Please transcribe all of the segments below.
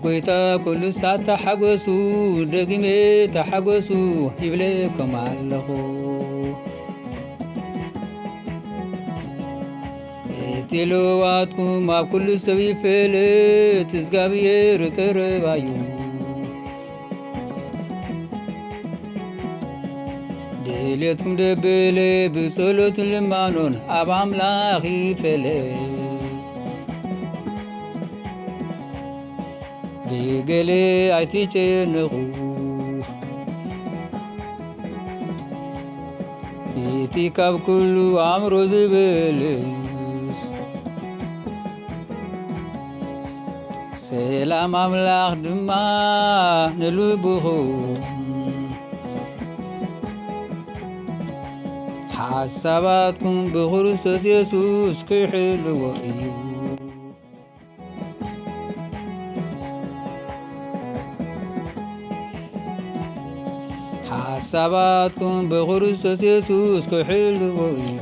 ጎይታ ኩሉ ሳዕ ተሓጎሱ፣ ደግሜ ተሓጎሱ ይብለኩም ኣለኹ። እቲ ልዋትኩም ኣብ ኩሉ ሰብ ይፈልጥ፣ እግዚኣብሔር ቅርብ ኣዩ። ድሌትኩም ደብለ ብጸሎትን ልማኖን ኣብ ኣምላኽ ይፈለጥ። ብገለ ኣይትጨነቑ፣ እቲ ካብ ኩሉ ኣእምሮ ዝበልጽ ሰላም ኣምላኽ ድማ ንልብኹም። ሓሳባትኩም ብክርስቶስ የሱስ ክሕልዎ እዩ። ሓሳባትኩም ብክርስቶስ የሱስ ክሕልዎ እዩ።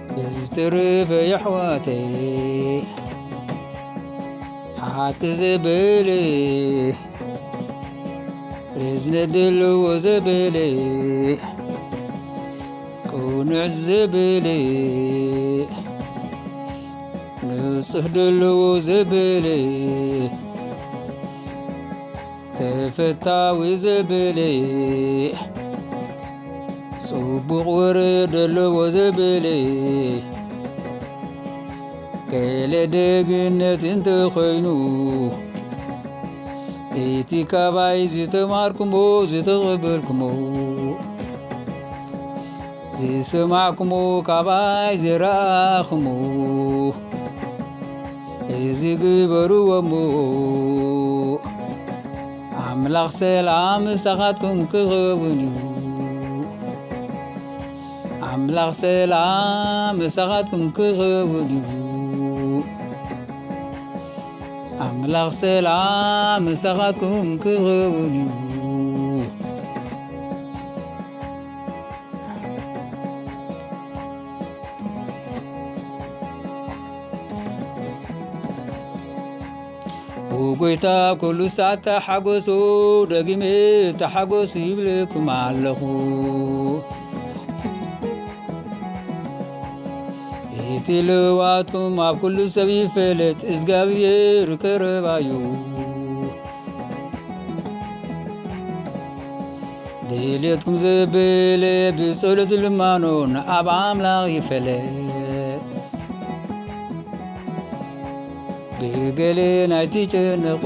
ብዝተረፈ የሕዋተይ፣ ሓቂ ዘበለ፣ ርዝነት ዘለዎ ዘበለ፣ ቅኑዕ ዘበለ፣ ንጹህ ዘለዎ ዘበለ፣ ተፈታዊ ዘበለ፣ ጽቡቕ ወረ ደለዎ ዘበለ፣ ገለ ደግነት እንተኾይኑ፣ እቲ ካባይ ዝተማርኩሞ፣ ዝተቐበልኩሞ፣ ዝሰማዕኩሞ፣ ካባይ ዝረኣኹሞ፣ እዚ ግበርዎ እሞ፣ ኣምላኽ ሰላም ምሳኻትኩም ክኸውን እዩ። ኣምላኽ ሰላም ምሳኻትኩም ክኸውን እዩ። ኣምላኽ ሰላም ምሳኻትኩም ክኸውን እዩ። ኦ ጎይታ፣ ኩሉ ሳዕ ተሓጎሱ፣ ደጊመ ተሓጎሱ ይብለኩም ኣለኹ። እቲ ልዋትኩም ኣብ ኩሉ ሰብ ይፈለጥ፣ እግዚኣብሔር ቀረባ እዩ። ድሌትኩም ዘበለ ብጸሎት ልማኖን ኣብ ኣምላኽ ይፈለጥ። ብገለ ኣይትጨነቑ።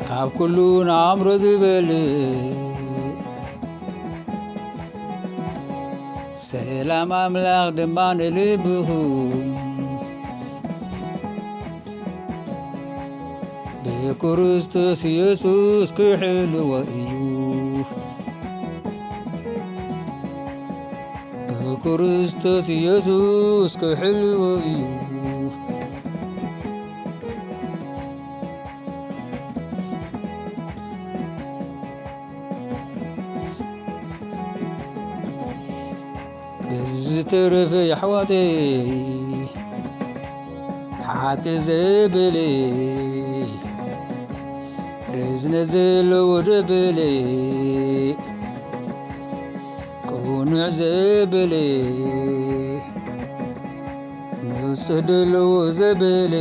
ካብ ኩሉ ንኣእምሮ ዝበልጽ ሰላም ኣምላኽ ድማ ንልብኹም ብክርስቶስ ኢየሱስ ክሕልዎ እዩ። ብክርስቶስ ኢየሱስ ክሕልዎ እዩ። ብዝተረፈ የሕዋተይ፣ ሓቂ ዘበለ፣ ርዝነት ዘለዎ ደበለ፣ ቅኑዕ ዘበለ፣ ንጹህ ደለዎ ዘበለ፣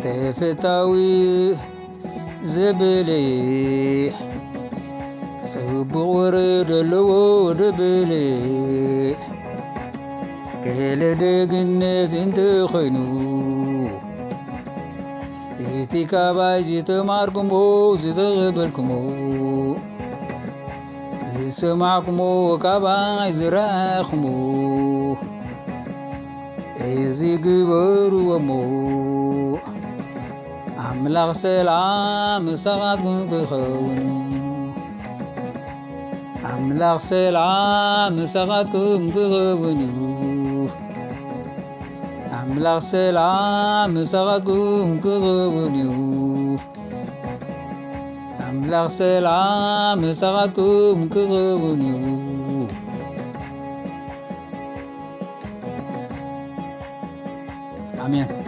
ተፈታዊ ዘበለ፣ ጽቡቕ ወረ ደለዎ ደበለ፣ ገለ ደግነት እንተኾይኑ፣ እቲ ካባይ ዝተማርኩሞ፣ ዝተቐበልኩሞ፣ ዝሰማዕኩሞ፣ ካባይ ዝረኣኹሞ፣ እዚ ግበርዎ እሞ፣ ኣምላኽ ሰላም ምሳኻትኩም ክኸውን እዩ። ኣምላኽ ሰላም ምሳኻትኩም ክኸውን እዩ። ኣምላኽ ሰላም ምሳኻትኩም ክኸውን እዩ። ኣምላኽ ሰላም ምሳኻትኩም ክኸውን እዩ። ኣሜን።